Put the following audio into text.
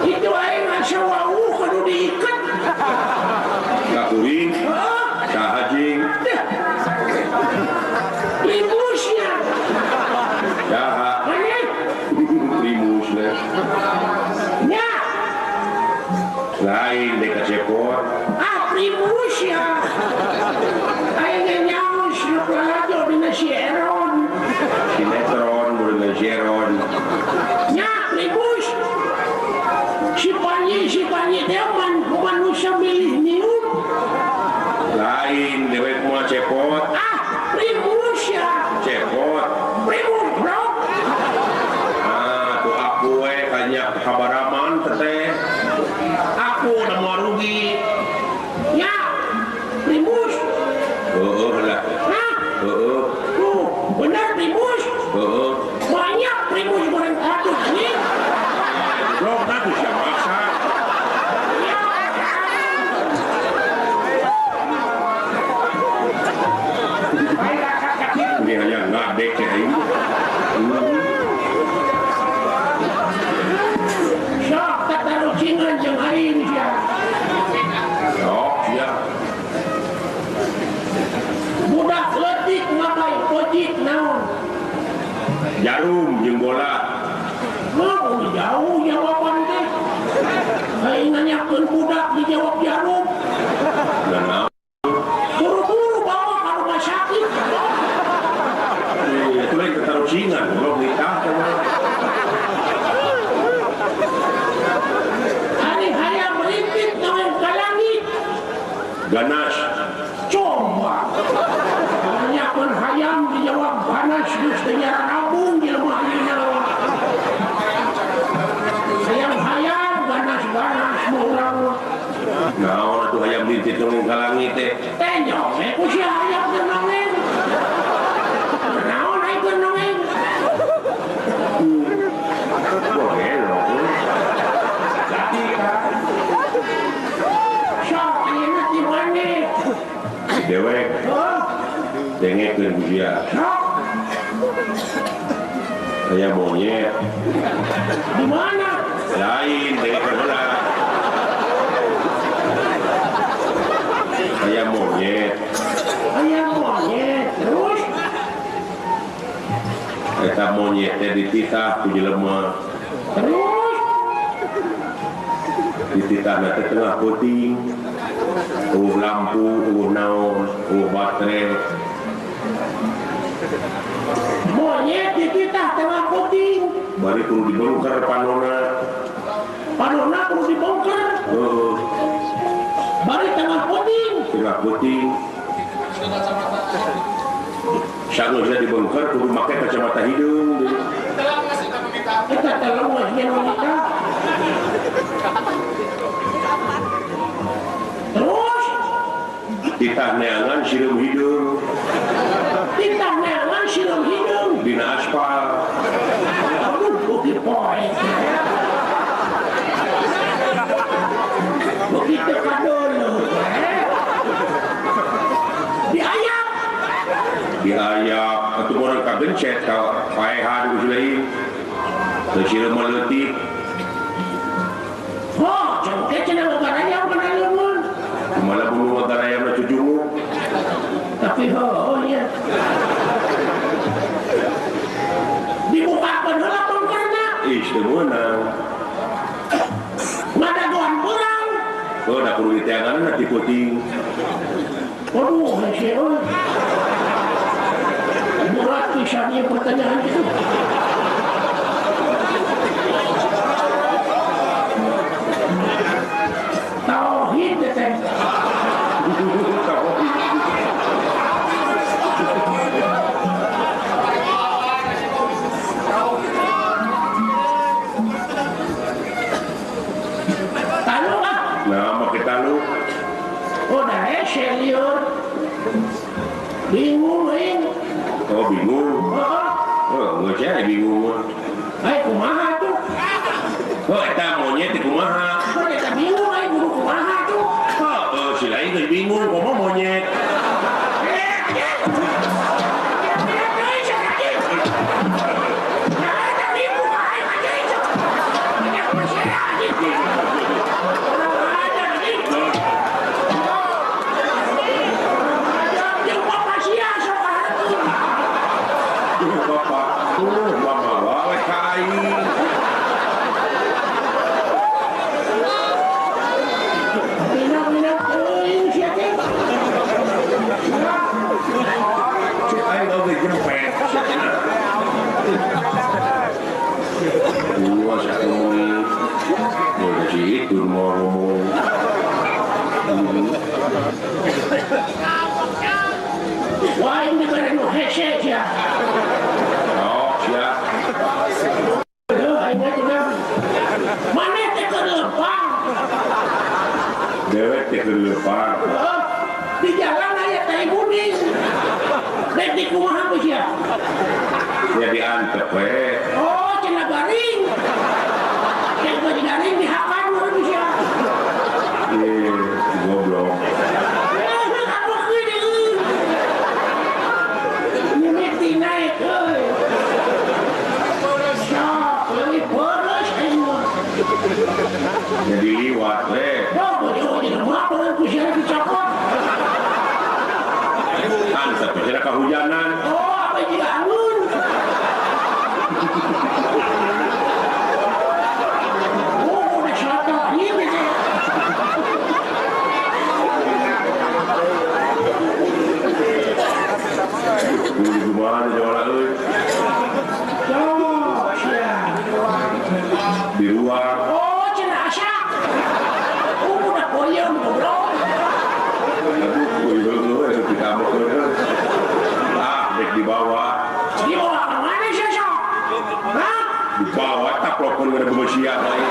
Itu aing asa wawuh kudu diiket. Ka kuring. Saha jing? Primusnya. Saha? Primusnya. Nya. Lain dek cepot. Ah, primusnya. Aing nyaos nu lalajo dina si Eron. Sinetron mun si Eron. Nya, primus. Si Panji teh manusia milih niut. Lain dewek mah cepot. Ah, primus ya. Cepot. Primus, bro. Ah, tuh aku we banyak kabaraman teh. Aku udah mau rugi. Ya, primus. Heeh lah. Nah. Heeh. Tuh, benar primus. Heeh. Banyak primus goreng aduh ini. Blok tadi siapa maksa. Ini hanya ngadek ya ini. Sok tatarucingan jeung aing sia. Sok sia. Budak leutik ngapai pojit naon? Jarum jeung bola. Mau jauh jawaban teh. Aing nanyakeun budak dijawab jarum. Nah, buru-buru bawa ke rumah sakit. Itu lain ketarucingan, belum nikah sama. Hari hayam rintik nongeng ka langit. Ganas. Coba. Nanyakeun hayam dijawab ganas geus teu nyarabung jelema ayeuna. Hayam-hayam ganas-ganas urang mah. Naon atuh hayam rintik nongeng ka langit teh? Teh nyonge ku si hayam teh nongeng. Naon ai keur nongeng? Boleh. Sok ayeuna di maneh? Dewek. Dengekeun ku sia. Sok. Aya monyet. Di mana? Lain dengekeun heula. Aya monyet. Aya monyet. Terus eta monyet teh dititah ku jelema. Terus dititahna teh tengah peuting. Eueuh lampu, eueuh naon, eueuh baterai. Monyet dititah tengah peuting. Bari kudu dibongkar panona. Panona kudu dibongkar. Heeh. Bari tengah peuting. Tengah peuting. Sanggeus dibongkar kudu make kacamata hidung. Eta telung mah nya wanita. Terus titah neangan sireum hidung. Titah neangan sireum hidung dina aspal. Aduh, bukit poe. Bukit teu kadulu. Diayak. Diayak atuh urang kagencet ka paehan ku lain. Teu sireum leutik. Oh, cengke cenah garayam kana leungeun. Kumaha bulu garayam na cucungu. Tapi heuh nya. Dibukakeun heula bongkarna. Ih, teu meunang. Ngadagoan urang. Oh, da kudu diteanganna ti peuting. Waduh, hese euy. Berat pisan ieu pertanyaan itu. Tauhid teh. Talu ah. Nah, make talu. Oh, dah hese lieur. Bingung aing. Oh, bingung. Heeh. Oh, geus aya bingung. Ai kumaha tuh? Oh, eta monyet teh kumaha? Oh, eta bingung aing kudu kumaha tuh? Oh, si lain geus bingung kumaha monyet. Bapak, bapak we ka aing. Minum-minum euy sia teh. Cek aing oge jempet sia teh. Gua satu mau si itu mau ngomong. Wah ini keren hese ya. Oh ya. Mana teh kelempang? Dewek teh kelempang. Di jalan aya tai kuning. Dek di kumaha ku sia? Ya diantep we. Oh cenah baring. Yang baju garing dihakan urang sia. Ih, goblok. Mimiti naik euy. Sok leuwih boros aing mah. Jadi liwat we. Oh, bodoh di rumah ku sia dicokot. Antep cenah kahujanan. Oh, apa juga angin. Oh, udah soto ini teh. Kumaha juara euy. Oh, sia. Di luar. Oh, cenah asak. Oh, udah koyong goblok. Aduh, euy kita mah ah, dek dibawa. Dibawa ka mana sia sok? Hah? Dibawa taplokkeun kana manusia lain.